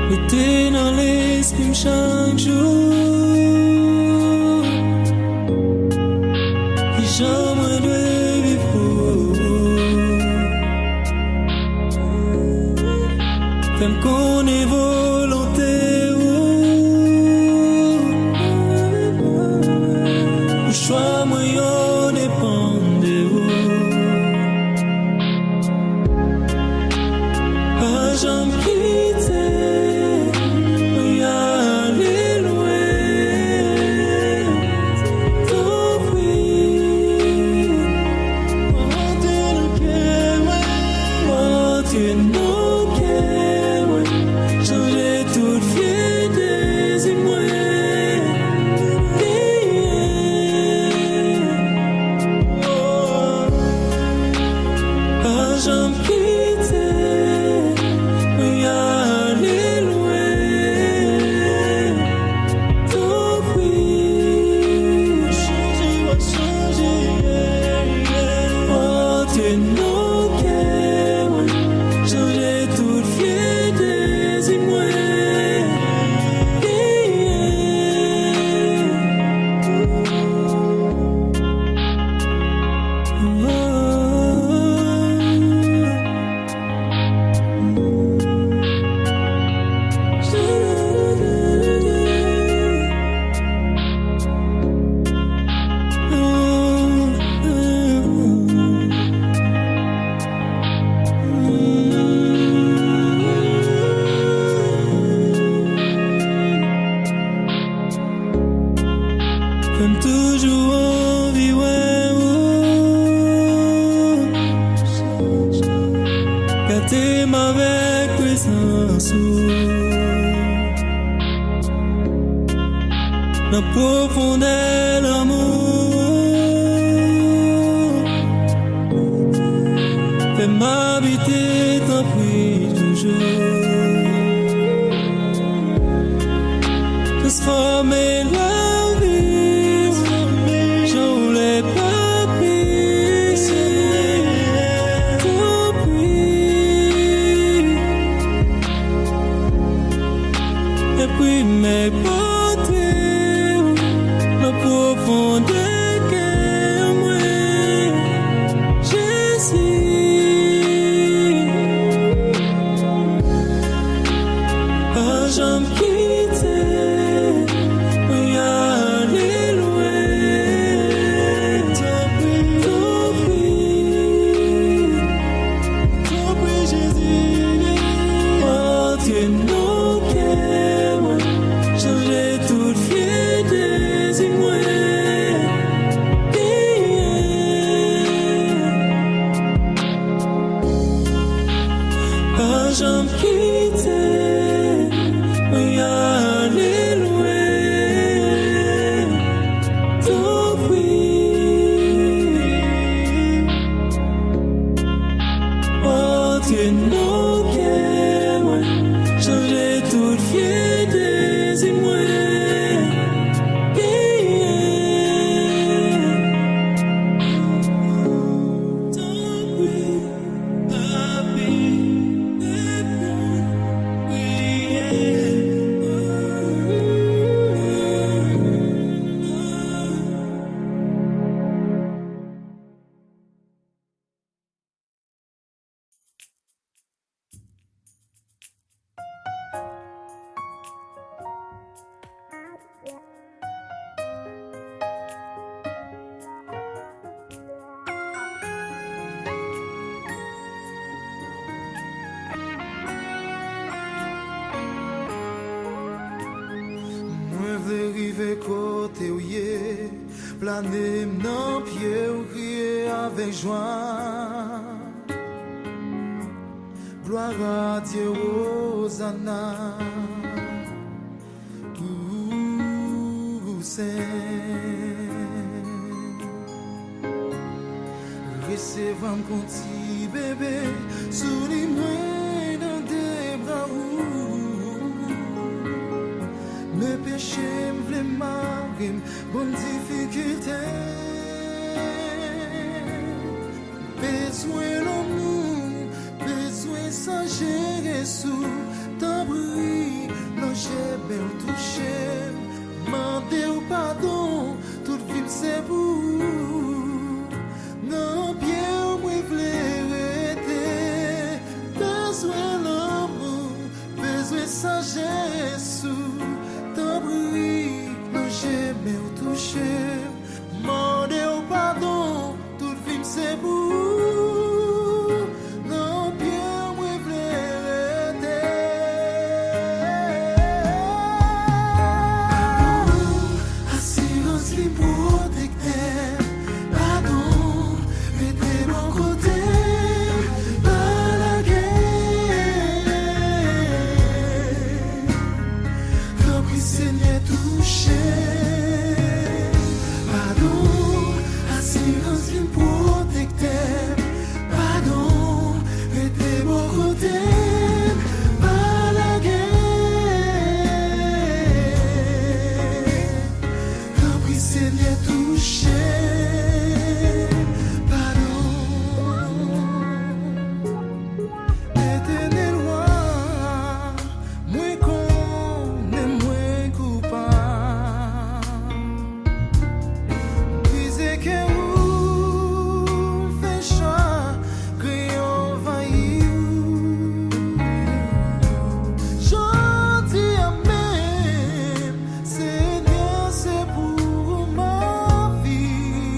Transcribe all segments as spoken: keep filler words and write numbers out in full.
Rete nan lespri m chak jou. Kijan mwen dwe viv pou ou? Fè m konnen volonte ou. Pou chwa mwen yo depann de ou. Pa janm kite mwen ale lwen. Tanpri, antre nan kè mwen, antre nan kè mwen, chanje tout vye dezi mwen genyen. Oh. Pa janm kite mwen ale lwen. Tanpri, chanje mwen, chanje, yeah, yeah. Antre nan kè mwen, chanje tout vye dezi mwen genyen. Fè m toujou anvi wè ou. Gate m avèk prezans ou. Nan pwofondè lanmou, fè m abite, tanpri, toujou. Transfòme lavi m, jan w vle, Papi, tanpri. Epi m pote w nan pwofondè kè mwen, Jezi. Pa janm kite mwen ale lwen. Tanpri, tanpri, tanpri, Jezi. Antre nan kè mwen, chanje tout vye dezi mwen genyen. Pa janm kite mwen ale lwen. Tanpri, antre nan kè mwen, chanje tout vye dezi mwen genyen. Tanpri, Papi, reponn priyè. Mwen vle rive kote w ye, plane m nan pye w, kriye avèk jwa. Gloire à Dieu, Hosanna. Ou sen. Resevwa m kon ti bebe, souri mwen nan de bra ou. Men peche m vle mare m, ban m difikilte. Bezwen lanmou, bezwen sajès ou, tanpri. Mesaj Jezi, tanpri, lonje men w touche m. Mande w padon, tout vi m se pou ou. Nan pye w mwen vle rete. Padon, asirans vin pwotektè. Padon, rete bò kote m, pa lage. Tanpri, Senyè, touche m. Padon, asirans vin pwotektè m. Padon, rete bò kote m, pa lage. Tanpri, Senyè, touche m. Padon. Etènèl Wa, mwen konnen mwen koupab. Brize kè ou, fè chagren anvayi ou. Jodi a menm, Senyè, se pou ou m ap viv.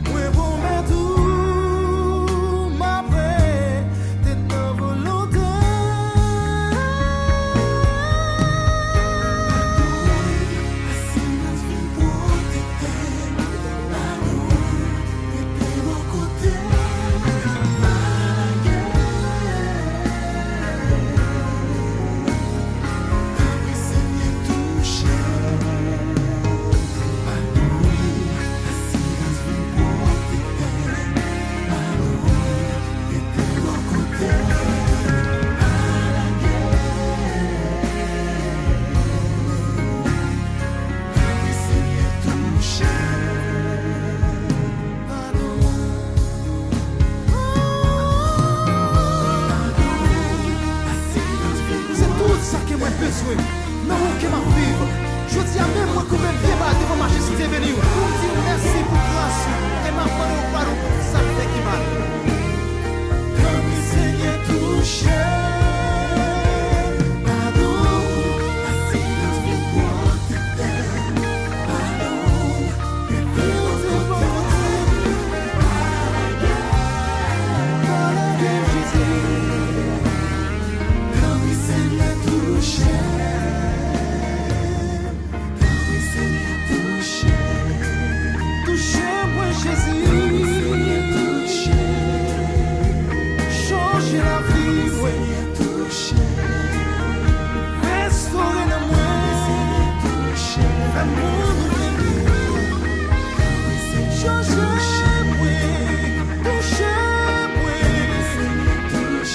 Mwen pwomèt ou, m ap rete nan volonte. Asirans vin pwotektè. Se tout sa ke mwen bezwen. Nan ou ke m ap viv. Jodi a menm, mwen koupe m pye ba devan majeste beni w. Pou m di w mèsi pou gras ou. E m ap mande w padon pou tout sa m fè ki mal. Tanpri, Senyè, touche m. Padon, asirans vin pwotektè m. Padon, rete bò kote m. Pa lage m, Jezi. Tanpri, Senyè, touche m. Touche mwen, Jezi. Chanje lavi mwen. Restore nan mwen. Fè m yon nouvo moun. Chanje mwen. Touche mwen. Touche mwen.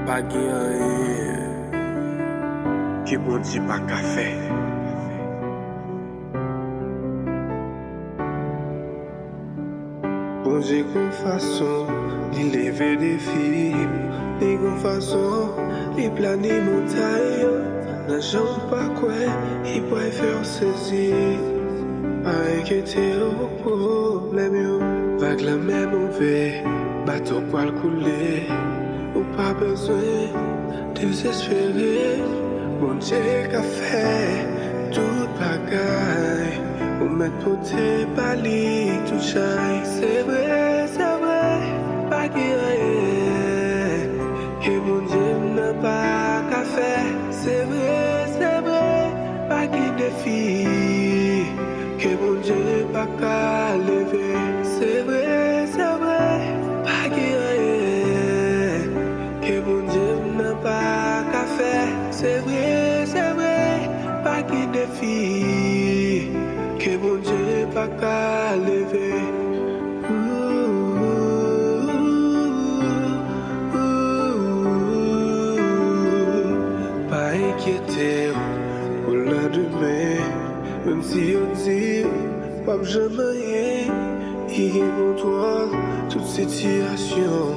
Pa gen anyen ke Bondye pa ka fè. Bondye gon fason li leve defi, li gon fason li plane montay yo. Nan jan w pa kwè, li pral fè w sezi. Pa enkyete w pou pwoblèm yo. Vag lanmè move, bato pral koule. Ou pa bezwen dezespere, Bondye ka fè tout bagay. Ou mèt pote pa li tout chay. Se vre, se vre, pa gen anyen ke Bondye m nan pa ka fè. Se vre, se vre, pa gen defi ke Bondye pa ka leve. Se vre, se vre, pa gen anyen ke Bondye m nan pa ka fè. Se vre, se vre, pa gen defi ke Bondye pa ka leve. Pa enkyete w pou landemen, menm si yo di w p ap janm anyen, li gen kontwòl tout sitiyasyon.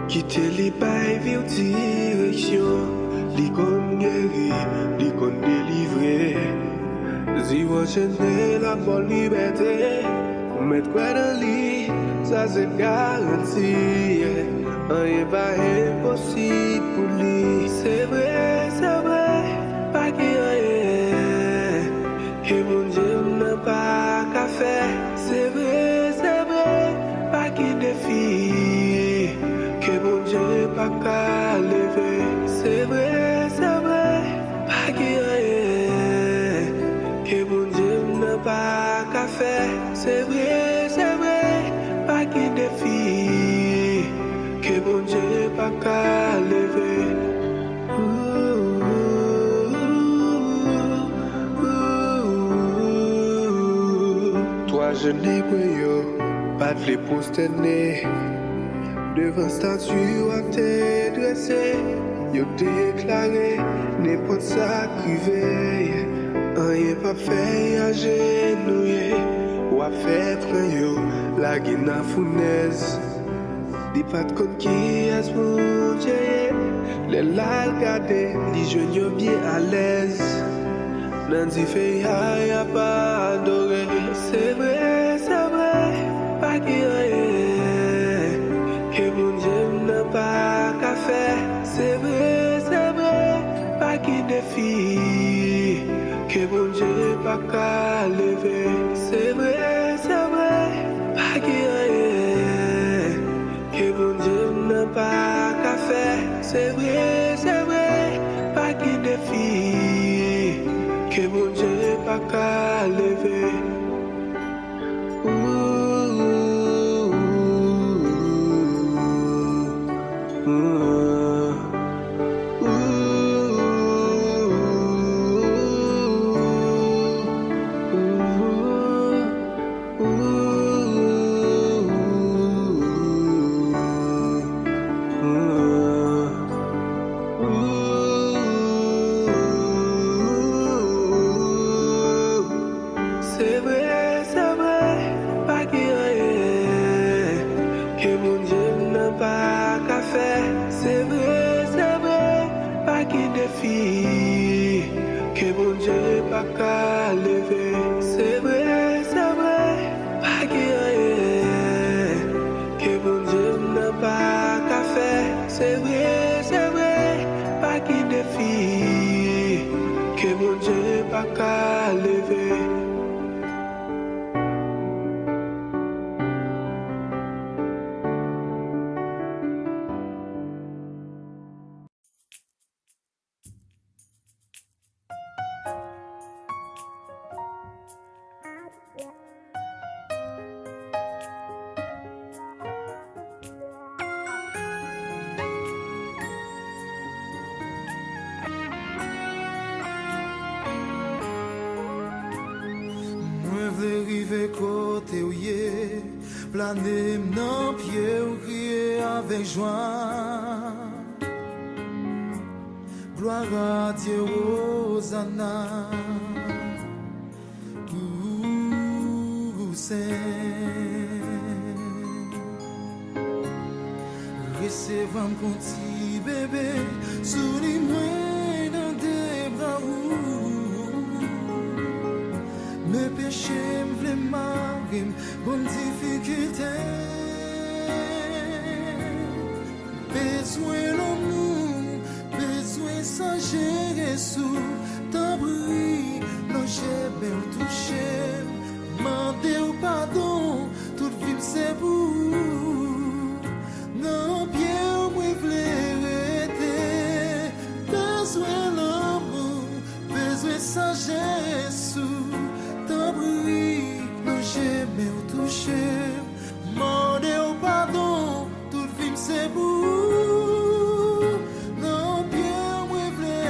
Kite li bay vi w direksyon. Li konn geri, li konn delivre. Di w anchene l ap ba w libète. Ou mèt kwè nan li, sa se garanti. Anyen pa enposib pou li. Se vre, se vre, pa gen anyen ke Bondye m nan pa ka fè. Se vre, se vre, pa gen defi ke Bondye pa ka leve. Se vre, se vre, pa gen anyen ke Bondye m nan pa ka fè. Se vre, se vre, pa gen defi ke Bondye pa ka leve. Twa jenn Ebre yo pa t vle pwostène devan estati w ak te drese. Yo deklare, nenpòt sa k rive, anyen p ap fè y ajenouye. W ap fè pran yo lage nan founèz. Li pa t konn kiyès Bondye ye. Lè l al gade, li jwenn yo byen alèz. Nan dife a, y ap adore. Se vre, se vre, pa gen anyen ke Bondye m nan pa ka fè. Se vre, se vre, pa gen defi ke Bondye pa ka leve. Se vre, se vre, pa gen anyen ke Bondye m nan pa ka fè. Se vre, se vre, pa gen defi ke Bondye pa ka leve. Se vre, se vre, pa gen anyen ke Bondye m nan pa ka fè. Se vre, se vre, pa gen defi ke Bondye pa ka leve. Se vre, se vre, pa gen anyen ke Bondye m nan pa ka fè. Se vre, se vre, pa gen defi ke Bondye pa ka leve. Mwen vle rive kote w ye, plane m nan pye w, kriye avèk jwa. Gloire à Dieu, Hosanna. Ou sen. Resevwa m kon ti bebe, souri mwen nan de bra ou. Men peche m vle mare m, ban m difikilte. Bezwen lanmou, bezwen sajès ou. Tanpri, lonje men w touche m. Mande w padon, tout vi m se pou ou. Nan pye w mwen vle rete. Bezwen lanmou, bezwen sajès ou. Tanpri, lonje men w touche m. Mande w padon, tout vi m se pou ou. Nan pye w mwen vle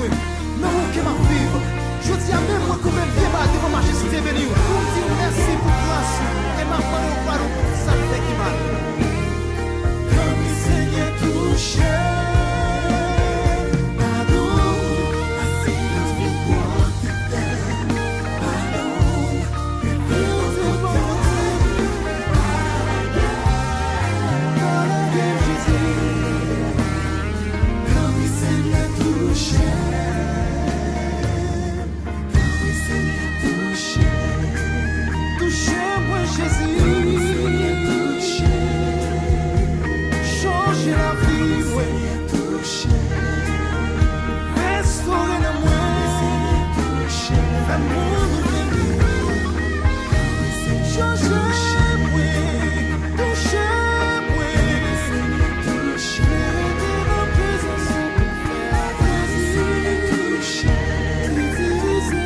Nan ou ke m ap viv. Jodi a menm, mwen kanpe byen ba devan majeste beni w pou m di w mèsi pou gras ou e m ap mande w padon pou tout sa m fè ki mal. Tanpri, Senyè, touche m. Padon, asilans vin pran tèt mwen. Padon, rete nan kote m. Pa lage m, pa lage m, Jezi. Tanpri, Senyè, touche m. Tanpri, Senyè, touche m. Touche mwen, Jezi. Tanpri, Senyè, touche m. Chanje lavi mwen. Tanpri, Senyè, touche m. Restore nan mwen. Tanpri, Senyè, touche m. Fè m yon nouvèl vi. Tanpri, Senyè, touche mwen. Touche mwen. Tanpri, Senyè, touche m. Rete nan prezans ou pou fè plezi. Divize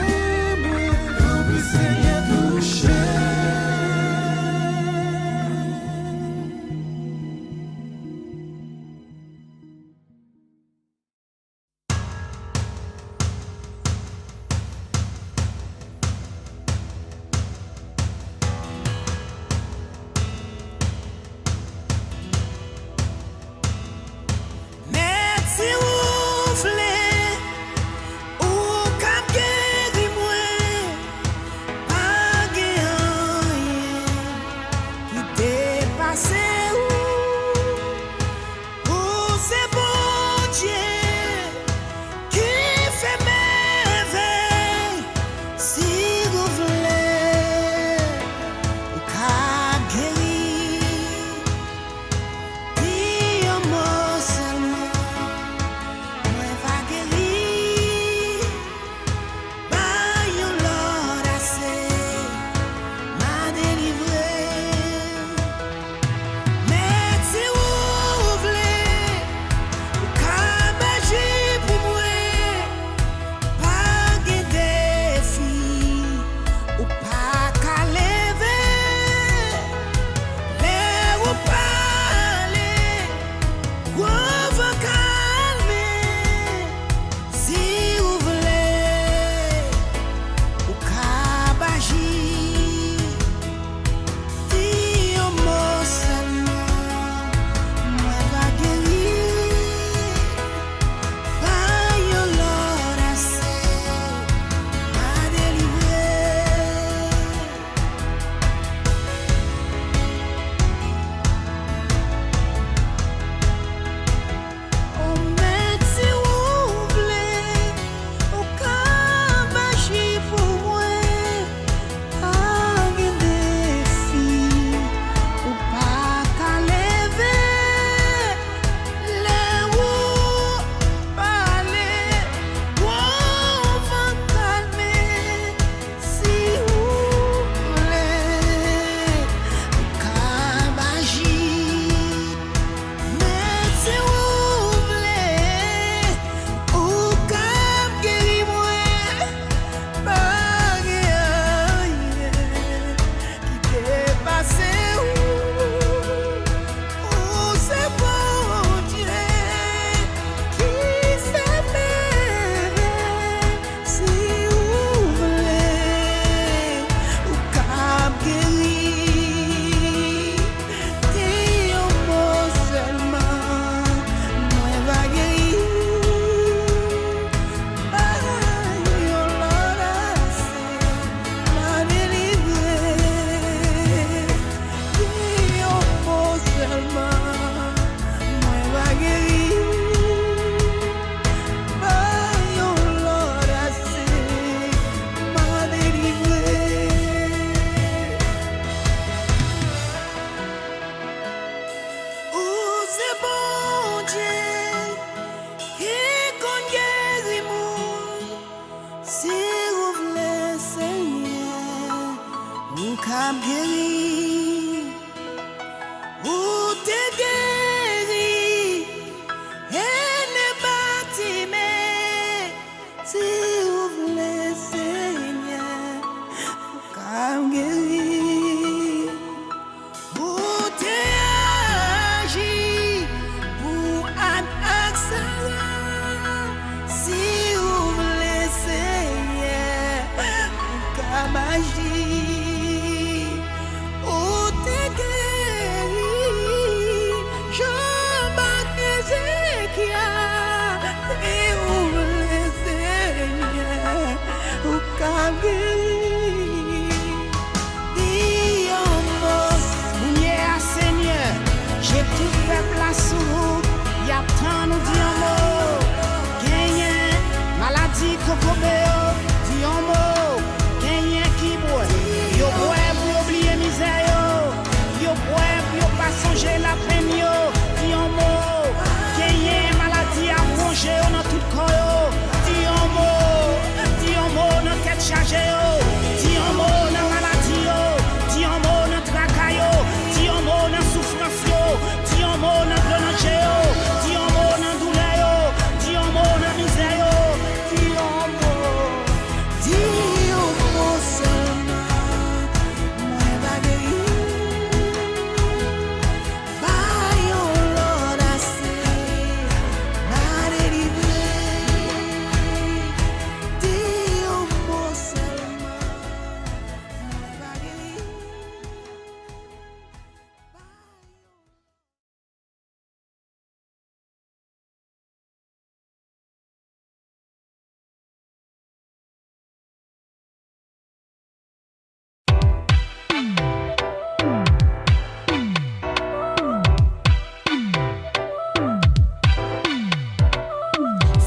mwen. Tanpri, Senyè, touche m. Mèt, si ou vle, ou kab geri mwen. Pa gen anyen ki depase ou. Ou se Bondye ki fè mèvèy. Si ou vle, ou ka geri. Di yon mo sèlman.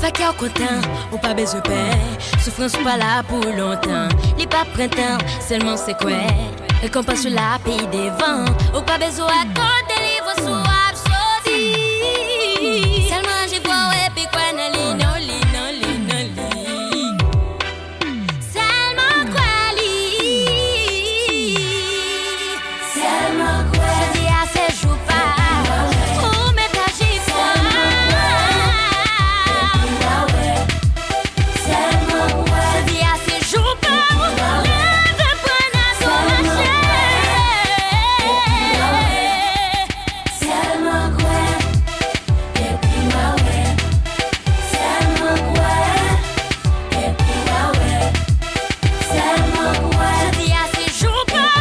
Kè w kontan, ou pa bezwen pè. Soufrans ou pa la pou lontan. Li pa pran tan, sèlman se kwè. Rekonpans ou la pi devan. Ou pa bezwen rakonte li, vwa sou ap soti. Sèlman ranje vwa w epi kwè nan li, nan li, nan li, nan li. Sèlman kwè li. Sèlman kwè. Jodi a se jou pa w. Ou mèt aji pa w. Sèlman kwè. Jodi a se jou pa w. Leve, pran nan tou mache. Sèlman kwè. Epi w a wè. Sèlman kwè. Epi w a wè. Sèlman kwè. Jodi a se jou pa w.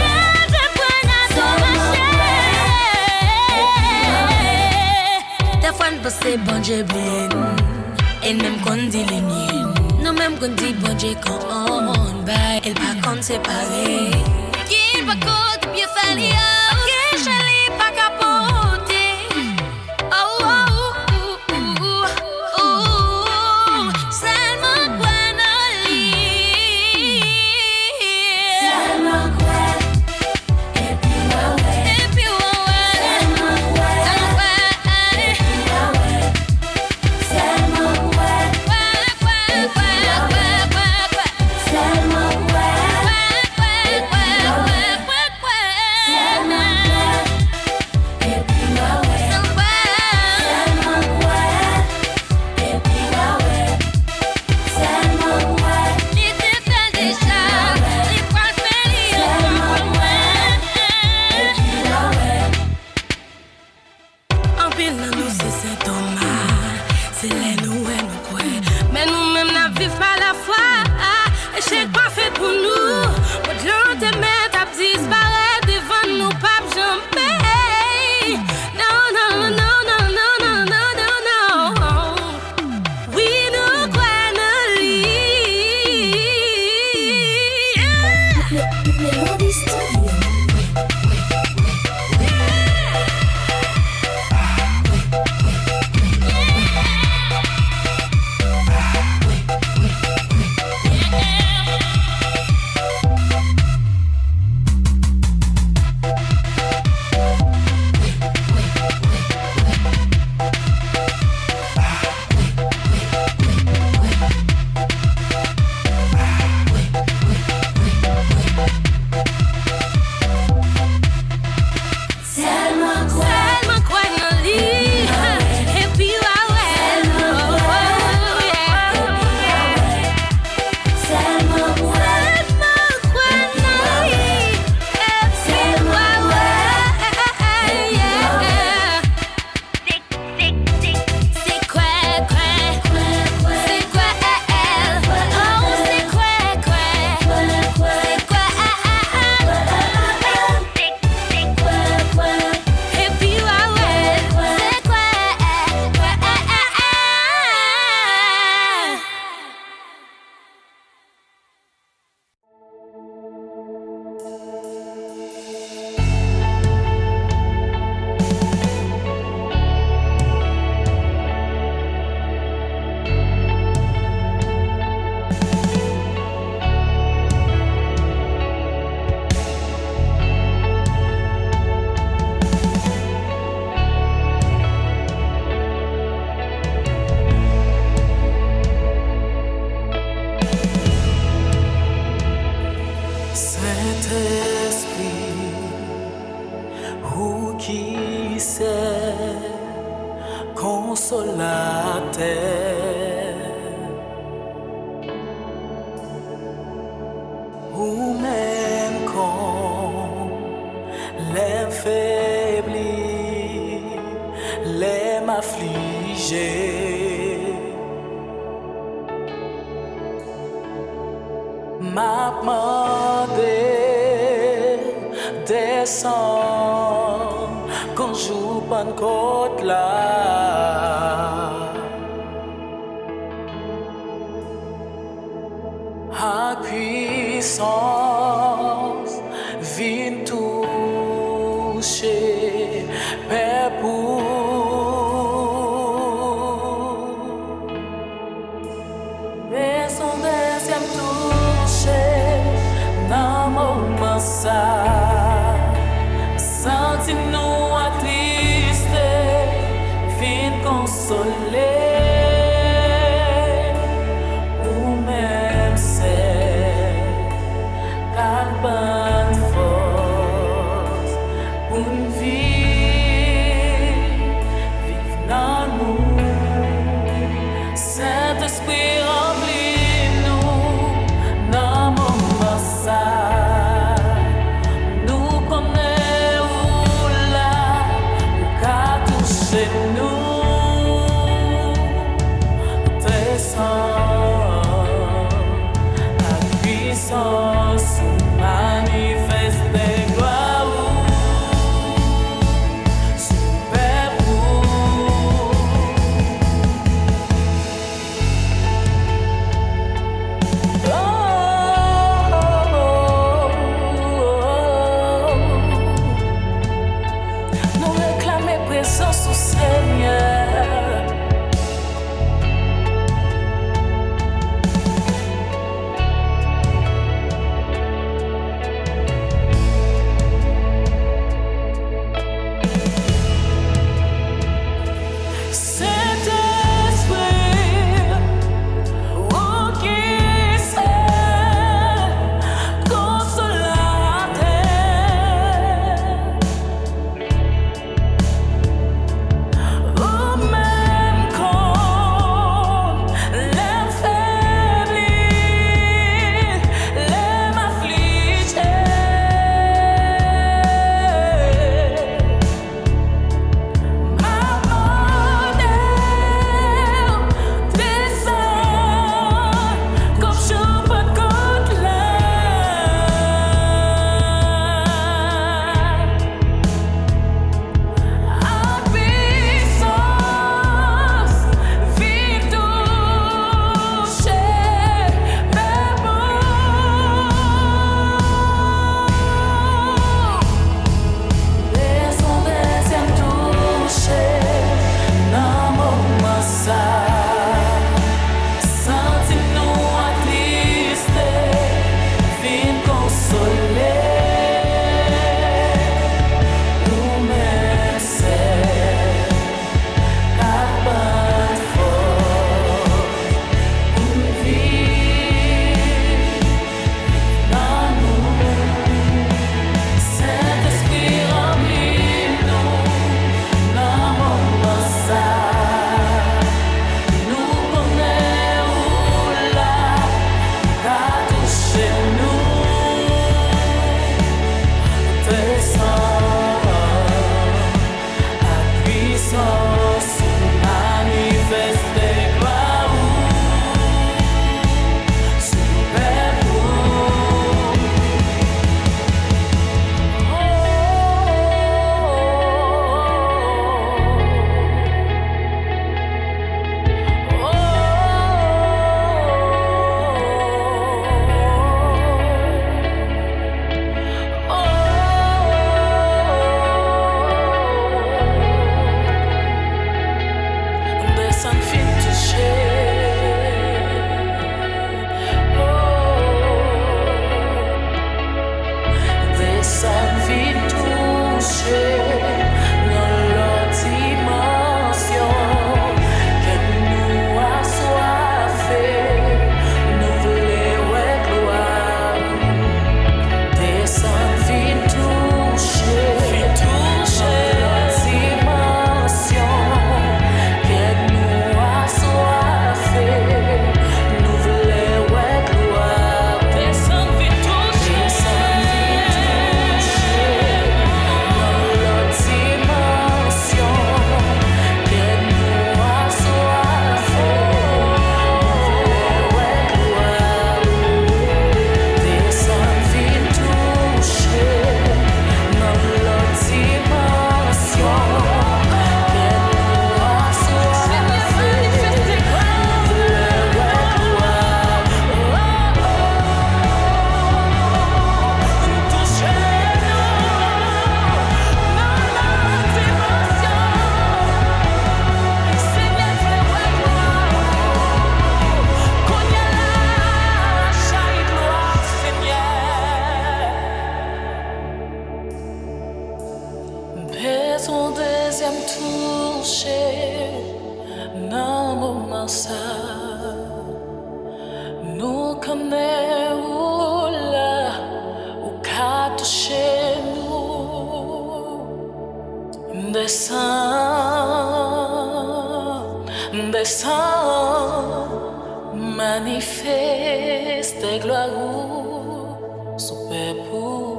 Leve, pran nan tou mache. Dèfwa n panse Bondye bliye n. E n menm konn di li nye n. Nou menm konn di Bondye konn bay. E l pa konn separe. Ki pa kote pye fè li yo. Ki chen li pa ka pote. Oh, oh, oh, oh, oh, oh. Sèlman kwè nan li. Sèlman kwè. Epi w a wè. Epi w a wè. Sèlman kwè. Sèlman kwè. Epi w a wè. Sèlman kwè. Kwè, kwè, kwè, kwè, kwè, kwè. Sèlman kwè. Kwè, kwè, kwè, kwè, kwè, kwè. Sèlman kwè. Epi w a wè. Sèlman kwè. Epi w a wè. Sèlman kwè. Li te fè l deja. Li pral fè li ankò pou mwen. Epi w a wè. Anpil nan nou se sentòm a. Se lè nou wè nou kwè. Men nou menm n ap viv pa lafwa. Echèk pa fèt pou nou. Mond lan te mèt ap disparèt devan nou, p ap janm pè. Non, non, non, non, non, non, non, non, non. Wi, nou kwè nan li. Melody Studio. Sèlman kwè. Sèlman kwè nan li. Epi w a wè. Sèlman kwè. Sèlman kwè nan li. Epi w a wè. Se kwè, kwè, se kwè, oh, se kwè, kwè, se kwè, epi w a wè, se kwè, kwè. Sentespri, ou ki se Konsolatè. Ou menm kon lè m febli, lè m aflije. M ap mande, desann kon jou Pannkòt la. Ak pwisans vin touche pèp ou. Solèy, ou menm sèl k ap ban n fòs pou n viv, viv nan nou. Sentespri, ranpli nou nan moman sa. Nou konnen ou la, ou ka touche nou. Desann ak pwisans ou, manifeste glwa ou sou pèp ou. Nou reklame prezans ou, Senyè. Sentespri, ou ki se Konsolatè, ou menm konn lè m febli, lè m aflije. M ap mande w desann kòm jou Pantkòt la. Ak pwisans, vin touche pèp ou. Bezwen dezyèm touche nan moman sa. Santi nou atriste, vin konsole. Ou menm sèl k ap ban n fòs pou n viv. Nan nou, Sentespri, ranpli nou nan moman sa. Nou konnen ou la, ou ka touche nou. Desann ak pwisans ou, manifeste glwa ou sou pèp ou. Desann, vin touche. Desann, vin touche. Nan lòt dimansyon, kè nou aswafe, nou vle wè glwa. Desann, vin touche. Vin touche. Nan lòt dimansyon, kè nou Sa, nou konnen ou la, ou ka touche nou. Desann, desann, manifeste glwa ou sou pèp ou.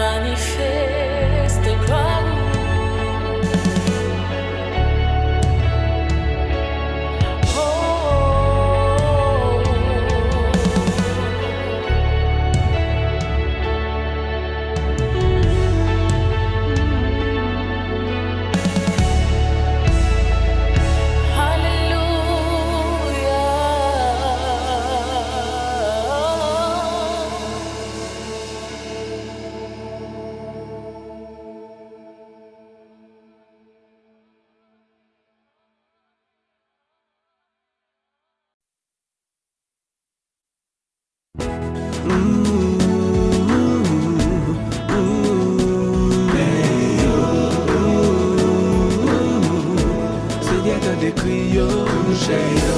Manifeste glwa ou. Senyè, tande kri yo, touche yo.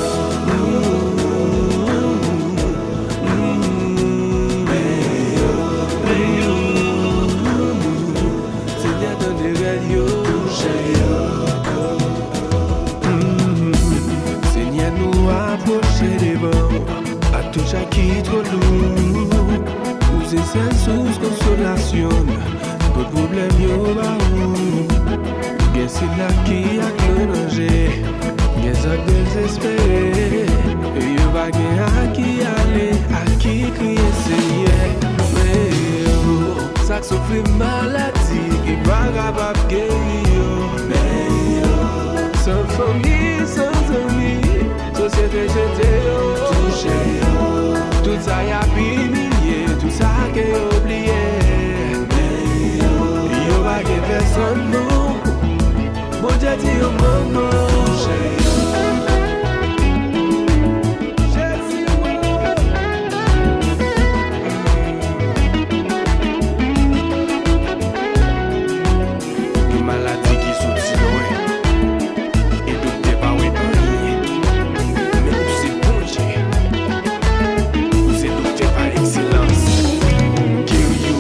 Senyè, tande rèl yo, touche yo. Senyè, nou apwoche devan w ak tout chaj ki twò lou. Ou se sèl sous konsolasyon, tout pwoblèm yo ba ou. Gen sila ki ak mwen nan je, gen sa k dezespere, e yo pa gen ak ki ale, ak ki kriye, Senyè. Men yo, sa k soufri maladi ki pa kapab geri yo. Men yo, san fanmi, san zanmi, sosyete jete yo. Touche yo. Tout sa y ap imilye, tout sa ke yo bliye. Men yo, yo pa gen pèsonn non. Bondye di yon mo non. Jezi, yon maladi ki soti lwen, e doktè pa wè anyen. Men ou se Bondye. Ou se doktè pa ekselans. Geri yo.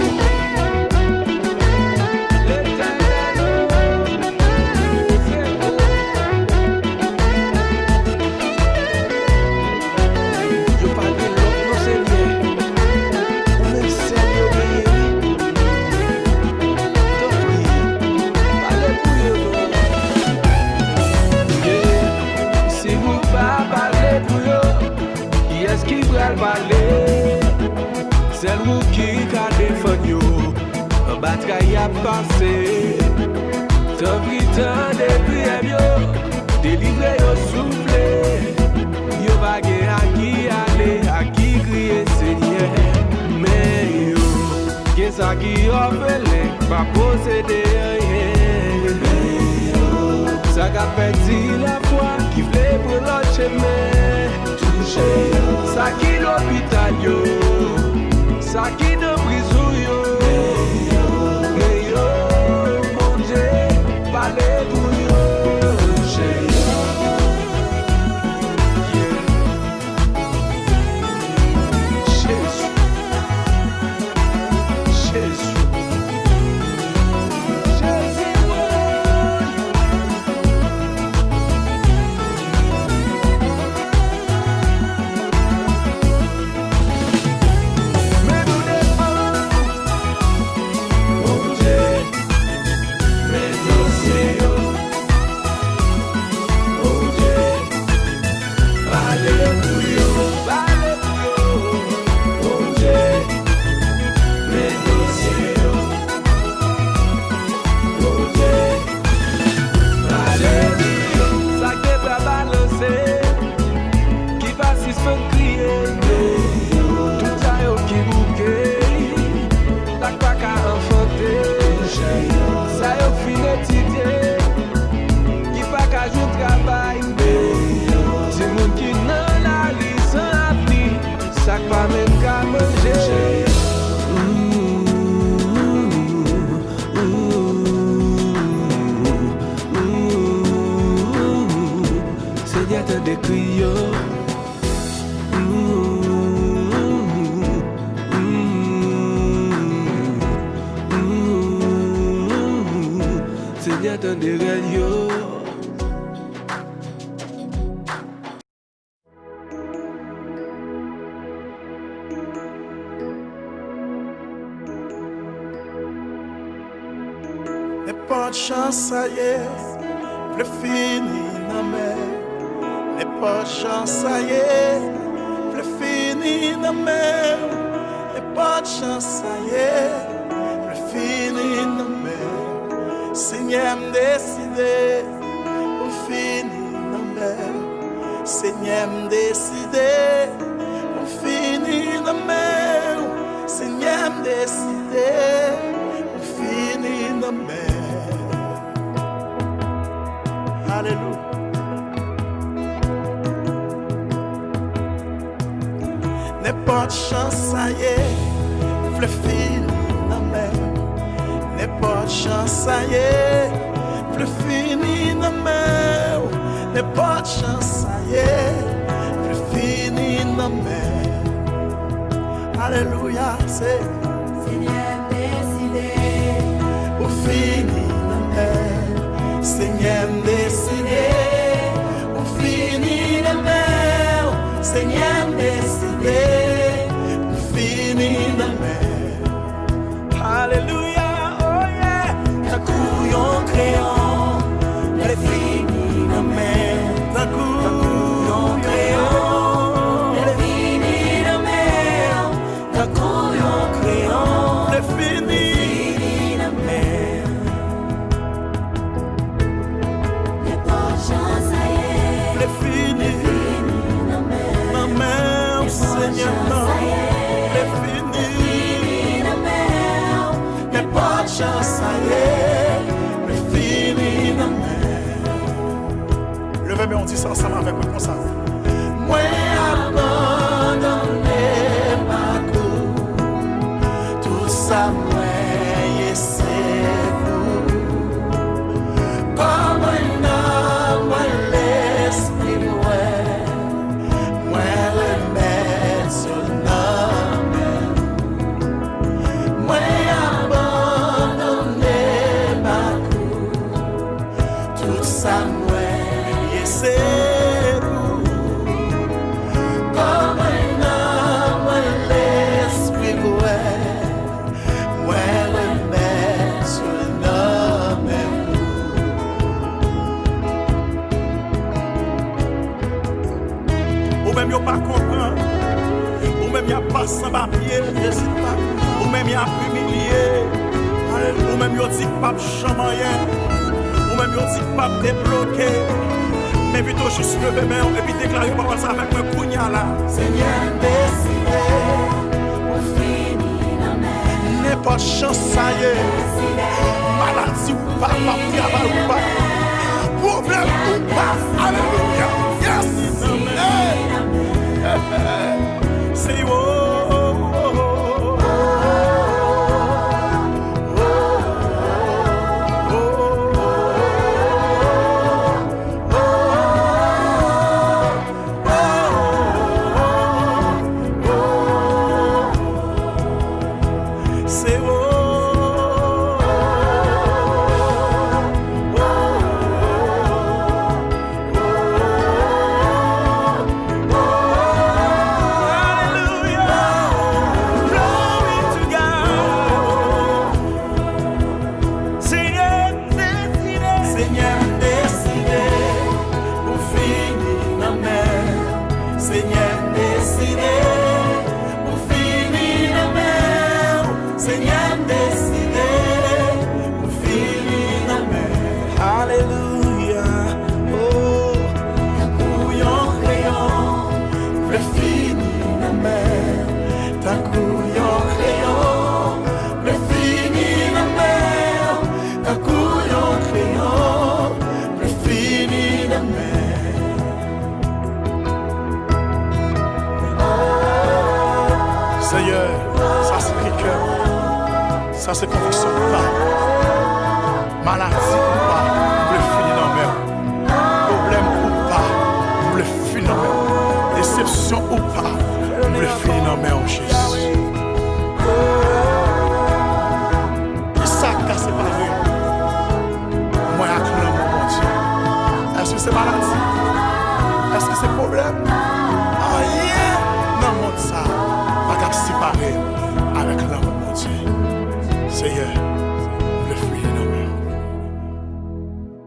Yo pa gen lòt non, Senyè. Ou menm sèl yo genyen, wi. Tanpri, pale pou yo non. Yeah. Si ou pa pale pou yo, kiyès ki pral pale? Sèl ou ki ka defann yo anba tray y ap pase. Tanpri, tande priyè m yo, delivre yo, souple. Yo pa gen ak ki ale, ak ki kriye, Senyè. Men yo, gen sa ki òfelen, pa posede anyen. Men yo, sa k ap pèdi lafwa, ki vle pran lòt chemen. Touche yo. Sa ki lopital yo, sa ki nan prizon yo. Men yo, Bondye, pale pou yo. Touche yo. Yeah. Jezi. Jezi. Jezi, woy. Men nou Tande rèl yo. Nenpòt jan sa ye, vle fini nan men. Nenpòt jan sa ye, vle fini nan men. Nenpòt jan sa ye, vle fini nan men. Senyè, m deside pou m fini nan men. Senyè, m deside pou m fini nan men. Senyè, m deside pou m fini nan men. Alelouya. Nenpòt jan sa ye, vle fini nan men. Nenpòt jan sa ye, vle fini nan men. Nenpòt jan sa ye, vle fini nan men. Alelouya, se Senyè, m deside pou fini nan men. Senyè, m deside pou fini nan men. Senyè, m deside pou fini nan men. Alelouya, oh yeah. Tankou yon kreyon, vle fini nan men. Tankou yon kreyon, vle fini nan men. Tankou yon kreyon, vle fini nan men. Nenpòt jan sa ye, vle fini nan men w, Senyè, nan. Vle fini nan men w. Nenpòt jan sa ye, vle fini nan men w. Leve men w, di sa ansanm avèk mwen konsa. Mwen abandone bak ou. Tout sa mwen ye se pou ou. Kò mwen, nanm mwen, lespri mwen, mwen remèt yo nan men w. Mwen abandone bak ou. Tout sa mwen ye se pou ou. Kò mwen, nanm mwen, lespri mwen, mwen remèt yo nan men w. Ou menm yo pa konprann. Ou menm y ap pase anba pye. Ou menm y ap imilye. Ou menm yo di k p ap janm anyen. Ou menm yo di k p ap debloke. Men pito jis leve men w epi deklare pawòl sa avèk mwen kounye a la. Senyè, m deside pou fini nan men. Nenpòt jan sa ye, maladi ou pa, p ap travay ou pa, pwoblèm ou pa. Alelouya. Yes. Hey. Say, oh, oh, oh, oh. Se ou. Alelouya. Glory to God. Senyè, m deside. Senyè, m deside pou fini nan men w. Senyè, m deside pou fini nan men w. Senyè, m deside pou fini nan men w. Alelouya. Oh. Tankou yon kreyon, vle fini nan men w. Tankou yon kreyon, vle fini nan men w. Tankou yon kreyon, vle fini nan men. Senyè, sa se kri kè m. Sa se konviksyon m pa. Maladi ou pa, m vle fini nan men w. Pwoblèm ou pa, m vle fini nan men w. Desepsyon ou pa, m vle fini nan men w, Jezi. Kisa k ka separe mwen Yeah.